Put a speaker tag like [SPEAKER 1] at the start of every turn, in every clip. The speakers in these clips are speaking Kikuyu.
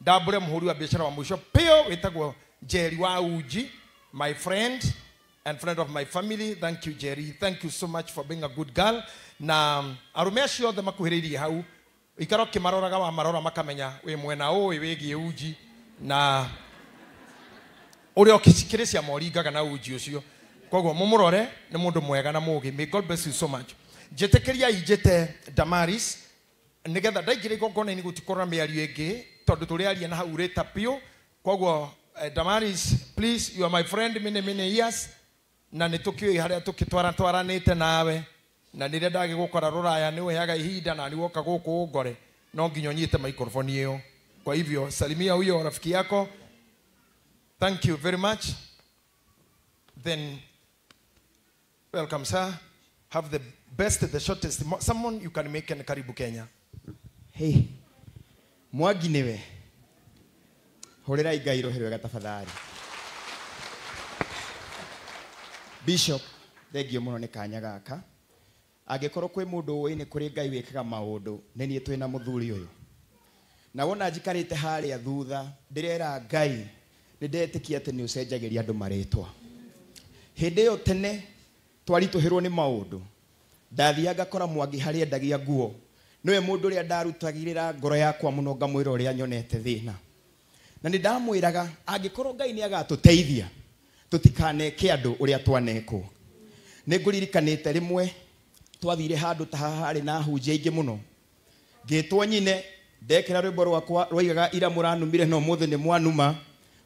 [SPEAKER 1] Ndambũre mũhũri wa biacara wa mũico pio wĩtagwo Jerry wa Uji, my friend and friend of my family. Thank you, Jerry. Thank you so much for being a good girl. Na arume acio othe makuhĩrĩirie hau ikara ũkĩmaroraga wa marora makamenya wĩ mwena ũĩ wĩgiĩ uji na ũrĩa ũkĩrĩ cia moringaga na uji ũcio. Koguo mũmũrore nĩ mũndũ mwega na mũgĩ. May God bless you so much. Njĩtĩkĩriai njĩte Damaris nĩgetha ndaingĩra igongona-inĩ gũtikorwo na mĩario ĩngĩ tondũ tũrĩaria na hau rĩta piũ. Koguo Damaris, please, you are my friend many many years na nĩ tũkĩũĩ harĩa tũkĩtwaratwaranĩte nawe na rĩrĩa ndagĩgũkora rũraya nĩ ũheaga ihinda na nĩ woka gũkũ ũngore no nginya ũnyite microphone ĩyo. Kwa hivyo salimia huyo rafiki yako. Thank you very much. Then welcome, sir. Have the best, the shortest someone you can make in Karibu Kenya.
[SPEAKER 2] Hey, Mwangi niwe hũrĩrai Ngai rũhĩ rwega tafadhali. Bishop, thengio mũno nĩ kanya gaka. Angĩkorwo kwĩ mũndũ ũĩ nĩ kũrĩ Ngai wĩkaga maũndũ, nĩ niĩ twĩna mũthuri ũyũ. Na wona njikarĩte harĩa thutha, ndĩrera Ngai nĩ ndetĩkia atĩ nĩ ũcenjagĩria andũ marĩtwa. Hĩndĩ ĩyo tene twaritũhĩrwo nĩ maũndũ, ndathiaga ngakora Mwangi harĩa endagia nguo. Nĩwe mũndũ ũrĩa ndarutagĩrĩra ngoro yakwa mũno ngamwĩra ũrĩa nyonete thĩna. Na nĩ ndamwĩraga angĩkorwo Ngai nĩ agatũteithia tũtikaneke andũ ũrĩa twanekwo. Nĩ ngũririkanĩte rĩmwe twathire handũ ta haha harĩ na ahunjia aingĩ mũno. Ngĩtwo nyine ndekĩra rwĩmbo rwakwa rwaigaga ira mũranumire no ũmũthĩ nĩ mwanuma,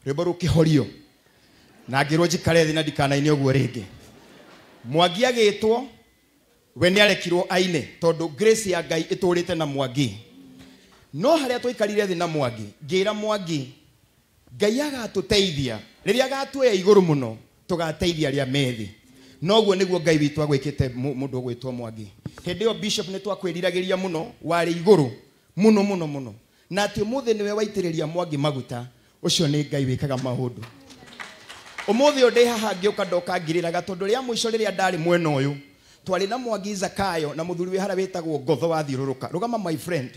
[SPEAKER 2] rwĩmbo rũkĩhorio. Na ngĩrwo njikare thĩ na ndikanaine ũguo rĩngĩ. Mwangi agĩtwo we nĩ arekirwo aine tondũ grace ya Ngai ĩtũrĩte na Mwangi. No harĩa twaikarire thĩ na Mwangi, ngĩra Mwangi Ngai agatũteithia rĩrĩa agatuoya igũrũ mũno tũgateithia arĩa me thĩ. Noguo nĩguo Ngai witũ agwĩkĩte mũndũ ũgwĩtwo Mwangi. Hĩndĩ ĩyo Bishop nĩ twakwĩriragĩria mũno, warĩ igũrũ mũno mũno mũno. Na atĩ ũmũthĩ nĩwe waitĩrĩria Mwangi maguta, ũcio nĩ Ngai wĩkaga maũndũ. Ũmũthĩ ũyũ ndĩ haha ngĩũka ndoka ngirĩraga tondũ rĩa mũico rĩrĩa ndarĩ mwena ũyũ twarĩ na Mwangi Zakayo na mũthuri wĩ harĩa wĩtagwo Ngotho wathiũrũrũka. Rũgama my friend.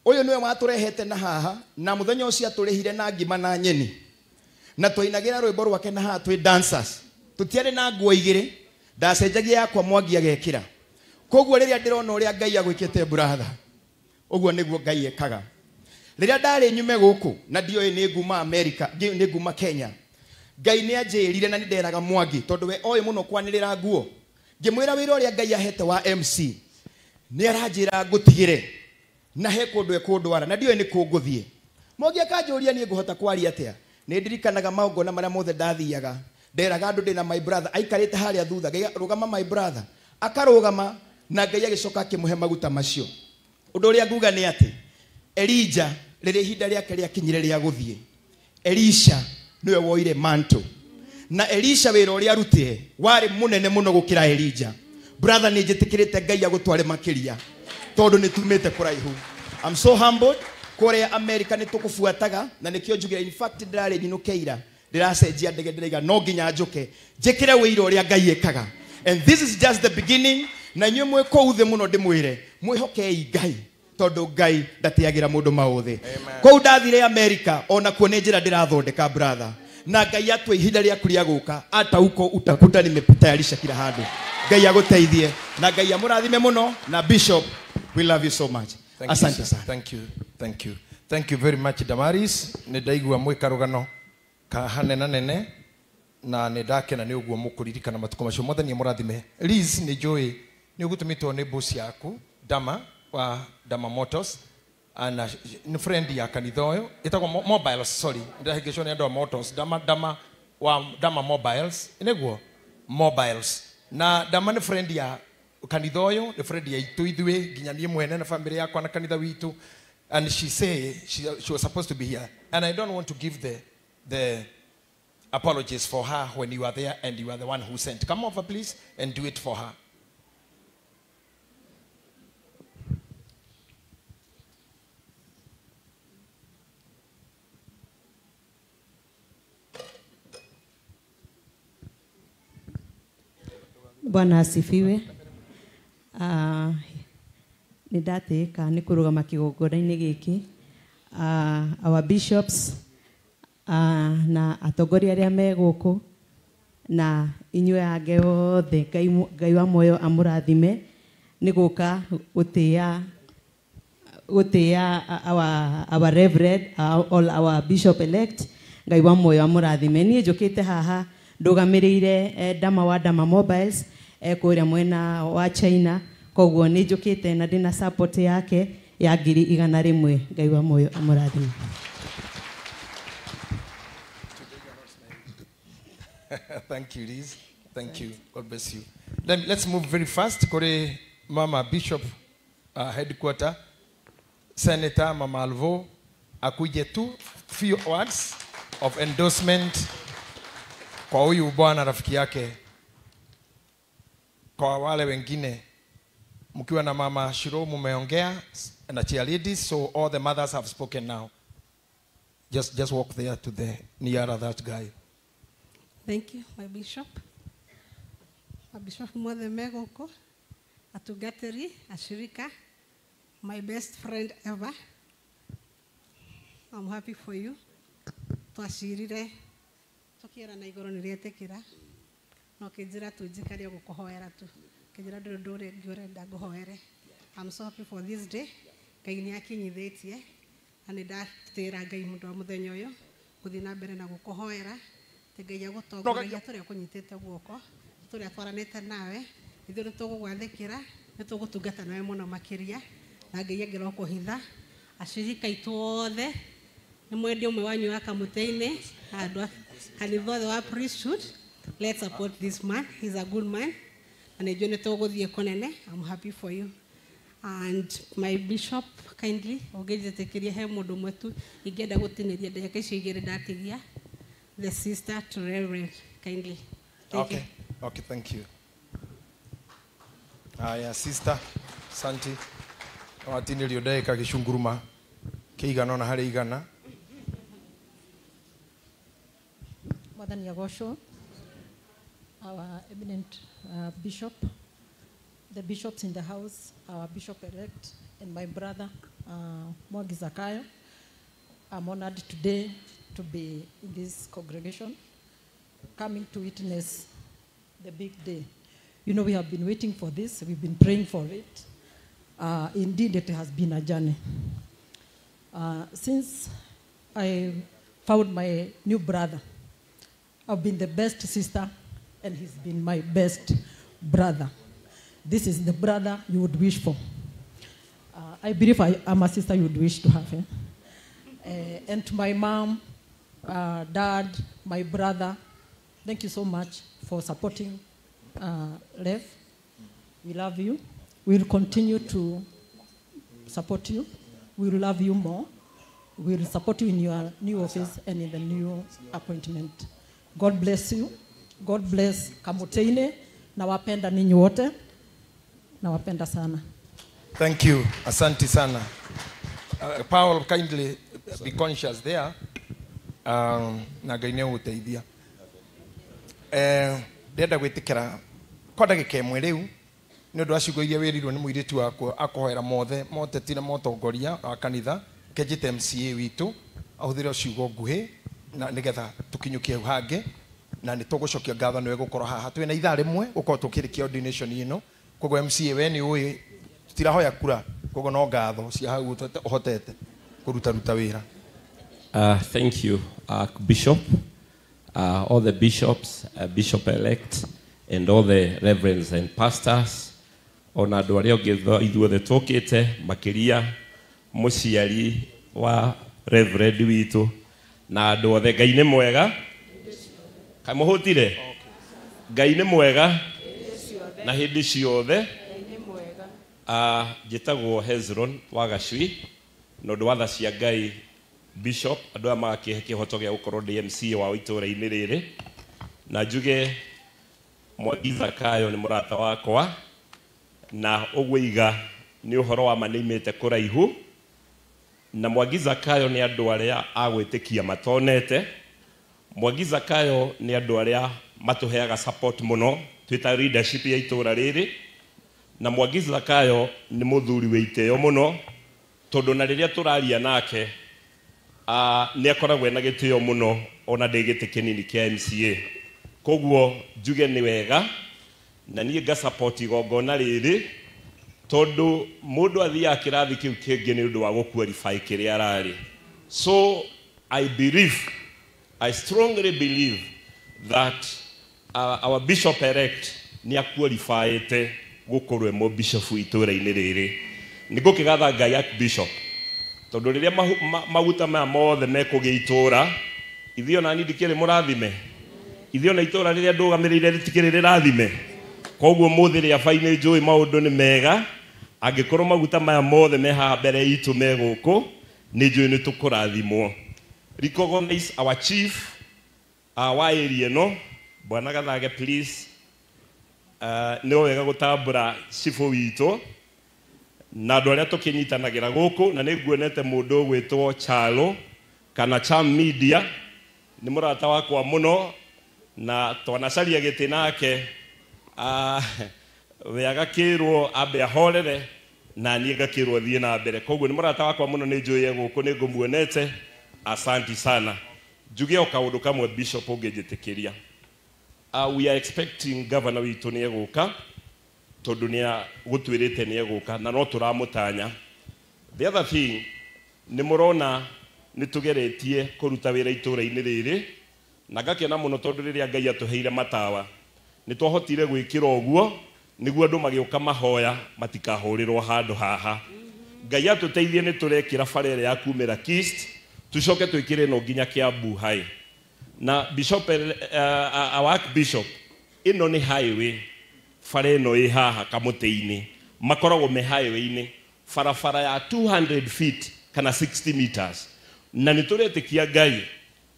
[SPEAKER 2] Ũyũ nĩwe watũrehete na haha na mũthenya ũcio atũrĩhire na ngima na nyeni. Na twainagĩra rwĩmbo rwake na haha twĩ dancers. Tũtiarĩ na nguo igĩrĩ, ndacenjagia yakwa Mwangi agekĩra. Koguo rĩrĩa ndĩrona ũrĩa Ngai agwĩkĩte brother, ũguo nĩguo Ngai ekaga. Rĩrĩa ndarĩ nyume gũkũ na ndioĩ nĩ nguma America, nĩ nguma Kenya, Ngai nĩ anjĩrire na nĩ nderaga Mwangi tondũ we oĩ mũno kwanĩrĩra nguo. Ngĩmwĩra wĩra ũrĩa Ngai ahete wa MC nĩ aranjĩra ngũtigĩre na he kũndũ ekũndwara na ndioĩ nĩ kũ ngũthiĩ. Mwangi akanjũria niĩ ngũhota kwaria atĩa. Nĩ ndirikanaga magongona marĩa mothe ndathiaga, nderaga andũ ndĩna my brother aikarĩte harĩa thutha, ngaiga rũgama my brother, akarũgama na Ngai agĩcoka akĩmũhe maguta macio. Ũndũ ũrĩa nguga nĩ atĩ Elijah rĩrĩa ihinda rĩake rĩakinyire rĩa gũthiĩ, Elisha nĩwe woire mantle. Na Elisha wĩra ũrĩa arutire warĩ mũnene mũno gũkĩra Elijah. Brother, nĩ njĩtĩkĩrĩte Ngai agũtware makĩria tondũ nĩ tumĩte kũraihu. I'm so humbled. Kũrĩa America nĩ tũkũbuataga na nĩkĩo njugire, in fact ndĩrarĩ nyinũke ira, ndĩracenjia ndege ndĩraiga no nginya njũke njĩkĩre wĩira ũrĩa Ngai ekaga. And this is just the beginning. Na inyuĩ mwĩ kũu thĩ mũno ndĩmwĩre mwĩhokei Ngai tondũ Ngai ndatĩagĩra mũndũ maũthĩ. Kũu ndathire America ona kuo nĩ njĩra ndĩrathondeka brother, na Ngai atue ihinda rĩaku rĩa gũka ata huko utakuta nimetayarisha kila handũ. Ngai agũteithie na Ngai amũrathime mũno. Na Bishop, we love you so much.
[SPEAKER 1] Thank you,
[SPEAKER 2] Asante
[SPEAKER 1] sir.
[SPEAKER 2] sana.
[SPEAKER 1] Thank you. Thank you. Thank you very much, Damaris. Nĩ ndaigua mwĩ karũgano ka hanena nene na nĩ ndakena nĩ ũguo mũkũririkana matukũ macio. Mwathani amũrathime. Liz, nĩ njũĩ nĩ ũgũtũmĩtwo nĩ boss yaku Dama wa Dama Motors, ana nĩ friend ya kanitha ũyũ ĩtagwo Mobiles, sorry, ndahĩngĩcwo nĩ andũ a Motors. Dama, Dama wa Dama Mobiles, nĩguo Mobiles. Na Dama nĩ friend ya kanitha ũyũ, nĩ friend ya itũ ithuĩ nginya niĩ mwene na family yakwa na kanitha witũ. And she say she was supposed to be here, and I don't want to give the apologies for her when you are there and you are the one who sent. Come over please and do it for her.
[SPEAKER 3] Bwana asifiwe. Nĩ ndatĩĩka nĩ kũrũgama kĩgongona-inĩ gĩkĩ. Our bishops na atongoria arĩa me gũkũ na inyuĩ angĩ othe, Ngai wa muoyo amũrathime nĩ gũka gũtĩĩa our reverend, all our bishop elect. Ngai wa muoyo amũrathime. Niĩ njũkĩte haha ndũgamĩrĩire Dama wa Dama Mobiles kũrĩa mwena wa China, koguo nĩ njũkĩte na ndĩna support yake ya 100,000. Ngai wa muoyo amũrathime.
[SPEAKER 1] Thank you, Liz. Thank you. God bless you. Then let's move very fast. Kore Mama Bishop headquarter, Senator Mama Alvo, akuje tu few words of endorsement kwa huyu bwana rafiki yake. Kwa wale wengine mkiwa na Mama Shiro mumeongea na chair ladies, so all the mothers have spoken now. Just walk there to the nearer that guy.
[SPEAKER 4] Thank you, my bishop. My bishop mwothe megoko, atugateri, ashirika, my best friend ever. I'm happy for you. Twacirire tukira na igoro ni rietikira no kinjira tu njikarie gukuhoera tu kinjira nduri nduri ngurenda nguhoere. I'm so happy for this day. Ngai ni akinyithitie na ni ndatira Ngai mundu wa muthenya uyu guthii na mbere na gukuhoera. Ngai agutongoria turia kunyitite guoko turia twaranite nawe ithuĩ nĩ tũgũgwathĩkĩra nĩ tũgũtungata nawe mũno makĩria na Ngai angĩro kũhitha acirika aitũ othe nĩ mwendi ũmwe wanyu wa Kamũtĩ-inĩ andũ a kanitha othe wa priesthood. Let's support this man, he's a good man na nĩ njũĩ nĩ tũgũthiĩ kũnene. I'm happy for you. And my bishop, kindly ũngĩnjĩtĩkĩria he mũndũ ũmwe tu ingĩenda gũtinĩria ndagĩka icio igĩrĩ ndatigia, the sister to Reverend, kindly. Thank
[SPEAKER 1] okay.
[SPEAKER 4] you.
[SPEAKER 1] Okay, thank you. Aya, sister, santi. Watinĩrio ndagĩka gĩcunguruma kĩigana ona harĩ igana.
[SPEAKER 5] Mwathani agocwo, our eminent bishop, the bishops in the house, our bishop-elect, and my brother, Mwangi Zakayo. I'm honored today to be in this congregation, coming to witness the big day. You know, we have been waiting for this. We've been praying for it. Indeed, it has been a journey. Since I found my new brother, I've been the best sister, and he's been my best brother. This is the brother you would wish for. I believe I am a sister you would wish to have. Eh? And to my mom, dad, my brother, thank you so much for supporting Lev. We love you. We'll continue to support you. We'll love you more. We'll support you in your new office and in the new appointment. God bless you. God bless Kamutĩ-inĩ. Nawapenda ninyi wote. Nawapenda sana.
[SPEAKER 1] Thank you. Asante sana. Paul, kindly be conscious there. Na Ngai nĩ egũteithia. Ndĩrenda gwĩtĩkĩra kwa ndagĩka ĩmwe rĩu nĩ ũndũ wa ciugo iria wĩrirwo nĩ mũirĩtu wakwa akũhoera mothe moteti na motongoria wa kanitha kenjĩte MCA witũ ahũthĩre ciugo nguhĩ na nĩgetha tũkinyũkie hau hangĩ na nĩ tũgũcokia ngatho nĩwe gũkorwo haha twĩna ithaa rĩmwe gũkorwo tũkĩrĩkia ordination ĩno. Koguo MCA we nĩ ũĩ tũtirahoya kura, koguo no ngatho cia hau ũhotete kũrutaruta wĩra.
[SPEAKER 6] Thank you, Bishop, all the bishops, bishop-elect, and all the reverends and pastors. Ona andũ arĩa ũngĩ ithuothe tũkĩte makĩria mũciari wa reverend witũ na andũ othe. Ngai nĩ mwega. Kaĩ mũhũtire? Ngai nĩ mwega na hĩndĩ ciothe. Njĩtagwo Hezron wa Gacui na ũndũ wa tha cia Ngai bishop andũ aya magakĩhe kĩhoto gĩa gũkorwo ndĩ MC wa itũũra-inĩ rĩrĩ na njuge Mwangi Zakayo nĩ mũrata wakwa na ũguo iga nĩ ũhoro wa ma nĩimĩte kũraihu na Mwangi Zakayo nĩ andũ arĩa agwĩtĩkia matonete. Mwangi Zakayo nĩ andũ arĩa matũheaga support mũno twĩta leadership ya itũũra rĩrĩ na Mwangi Zakayo nĩ mũthuri wĩ itĩo mũno tondũ na rĩrĩa tũraria nake Nĩ akoragwo ena gĩtĩo mũno ona ndĩ gĩtĩ kĩnini kĩa MCA. Koguo njuge nĩ wega na niĩ nga support igongona rĩrĩ tondũ mũndũ athiaga kĩrathi kĩu kĩngĩ nĩ ũndũ wa gũ qualify kĩrĩa ararĩ. So I believe, I strongly believe that our bishop elect nĩ aqualifyĩte gũkorwo e mũbishop itũũra-inĩ rĩrĩ. Nĩ ngũkĩgatha Ngai Archbishop tondũ rĩrĩa maguta maya mothe mekũgĩa itũũra, ithuĩ ona niĩ ndikĩrĩ mũrathime, ithuĩ ona itũũra rĩrĩa ndũgamĩrĩire rĩtikĩrĩ rĩrathime. Koguo mũthĩ rĩa bainĩ njũĩ maũndũ nĩ mega, angĩkorwo maguta maya mothe me haha mbere itũ me gũkũ, nĩ njũĩ nĩ tũkũrathimwo. Recognize our chief wa area ĩno, Bwana Gathage please. Nĩ wega gũtambũra cibũ witũ na andũ arĩa tũkĩnyitanagĩra gũkũ, na nĩ nguonete mũndũ ũgwĩtwo Chalo kana Cham Media, nĩ mũrata wakwa mũno na twanacaria gĩtĩ nake, we agakĩrwo ambe ahorere na niĩ ngakĩrwo thiĩ na mbere. Koguo nĩ mũrata wakwa mũno, nĩ njũĩ e gũkũ, nĩ ngũmuonete. Asanti sana. Njuge o kaũndũ kamwe Bishop ũngĩnjĩtĩkĩria. We are expecting governor witũ nĩ egũka tondũ nĩ agũtwĩrĩte nĩ egũka na no tũramũtanya. The other thing nĩ mũrona nĩ tũgeretie kũruta wĩra itũũra-inĩ rĩrĩ na ngakena mũno tondũ rĩrĩa Ngai atũheire matawa nĩ twahotire gwĩkĩra ũguo nĩguo andũ magĩũka mahoya matikahũrĩrwo handũ haha. Ngai atũteithie nĩ tũrekĩra bara ĩrĩa ya kumĩra Kist, tucoke twĩkĩre ĩno nginya Kiambu High. Na bishop, our archbishop, ĩno nĩ highway, bara ĩno ĩ haha kamũtĩ-inĩ, makoragwo me highway-inĩ, barabara ya 200 feet kana 60 meters. Na nĩ tũretĩkia Ngai,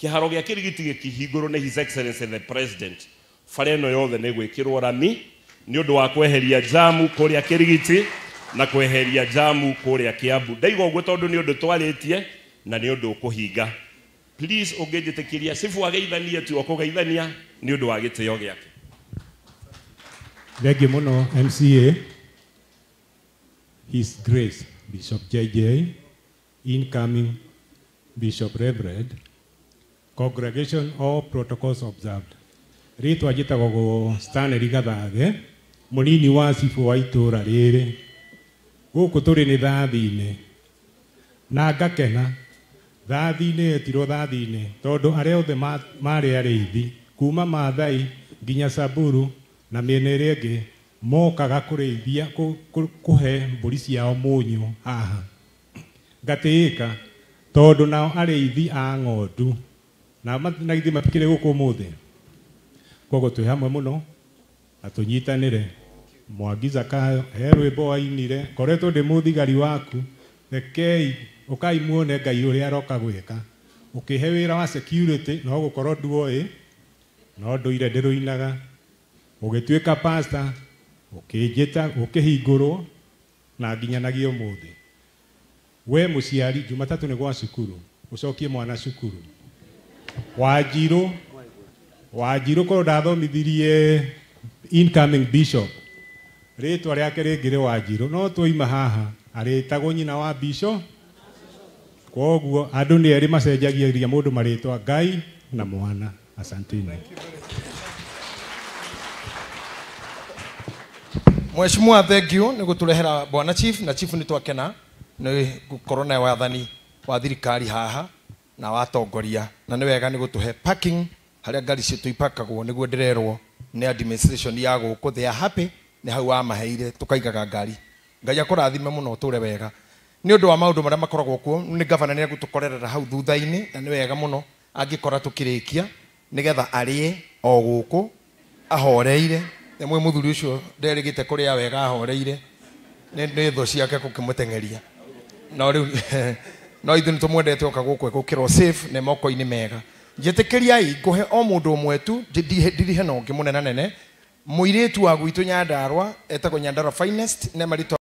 [SPEAKER 6] kĩharo gĩa Kĩrigiti gĩkĩhingũrwo nĩ His Excellency the President, bara ĩno yothe nĩ gwĩkĩrwo rami nĩ ũndũ wa kweheria jamu kũrĩa Kĩrigiti na kweheria jamu kũrĩa Kiambu. Ndaiga ũguo tondũ nĩ ũndũ twarĩtie na nĩ ũndũ ũkũhinga. Please ũngĩnjĩtĩkĩria cibu ageithanie tu o kũgeithania nĩ ũndũ wa gĩtĩo gĩake.
[SPEAKER 7] Thengiũ mũno MCA, His Grace Bishop JJ, incoming Bishop Reverend, congregation, all protocols observed. Rĩtwa njĩtagwo Stanley Gathage, mũnini wa cibũ wa itũũra rĩrĩ. Gũkũ tũrĩ nĩ thathi-inĩ na ngakena. Thathi-inĩ etirwo thathi-inĩ tondũ arĩa othe marĩ arĩithi kuma Maathai nginya Samburu na mĩena ĩrĩa ĩngĩ mokaga kũrĩithia kũhe mbũri ciao mũnyũ haha. Ngatĩĩka tondũ nao arĩithi a ng'ondu na githĩ matikĩrĩ gũkũ ũmũthĩ. Koguo twĩ hamwe mũno na tũnyitanĩre. Mwangi Zakayo he rwĩmbo wainire, ngoretwo ndĩ mũthigari waku, rekei ũkai muone Ngai ũrĩa aroka gwĩka. Ũkĩhe wĩra wa security no gũkorwo nduoĩ, no ndũire ndĩrũinaga. Ũgĩtuĩka pastor, ũkĩnjĩta, ũkĩhingũrwo na nginyanagia ũmũthĩ. We mũciari, Jumatatũ nĩ gwa cukuru, ũcokie mwana cukuru. Wanjirũ, Wanjirũ korwo ndathomithirie incoming bishop, rĩtwa rĩake rĩngĩ nĩ Wanjirũ, no twoima haha arĩtagwo nyina wa bishop. Koguo andũ nĩ erĩ macenjagĩria mũndũ marĩtwa, Ngai na mwana. Asanteni.
[SPEAKER 1] Mheshimiwa, thank you nĩ gũtũrehera bwana chief, na chief nĩ twakena nĩ gũkorwo na wathani wa thirikari haha na watongoria, na nĩ wega nĩ gũtũhe parking harĩa ngari citũ ipakagwo, nĩguo ndĩrerwo nĩ administration ya gũkũ, they are happy nĩ hau wamaheire tũkaigaga ngari. Ngai akũrathime mũno ũtũre wega. Nĩ ũndũ wa maũndũ marĩa makoragwo kuo, nĩ gavana nĩ egũtũkorerera hau thutha-inĩ, na nĩ wega mũno angĩkora tũkĩrĩkia nĩgetha arĩe o gũkũ ahoreire. Nĩ mwĩ mũthuri ũcio nderĩgĩte kũrĩa wega ahoreire, nĩ thũ ciake gũkĩmũteng'eria. No rĩu no ithuĩ nĩ tũmwendete oka gũkũ egũkĩrwo safe nĩ moko-inĩ mega. Njĩtĩkĩriai ngũhe o mũndũ ũmwe tu, ndirihe na ũngĩ mũnenanene. Mũirĩtu wa gwitũ Nyandarua etagwo Nyandarua Finest, nĩ marĩtwa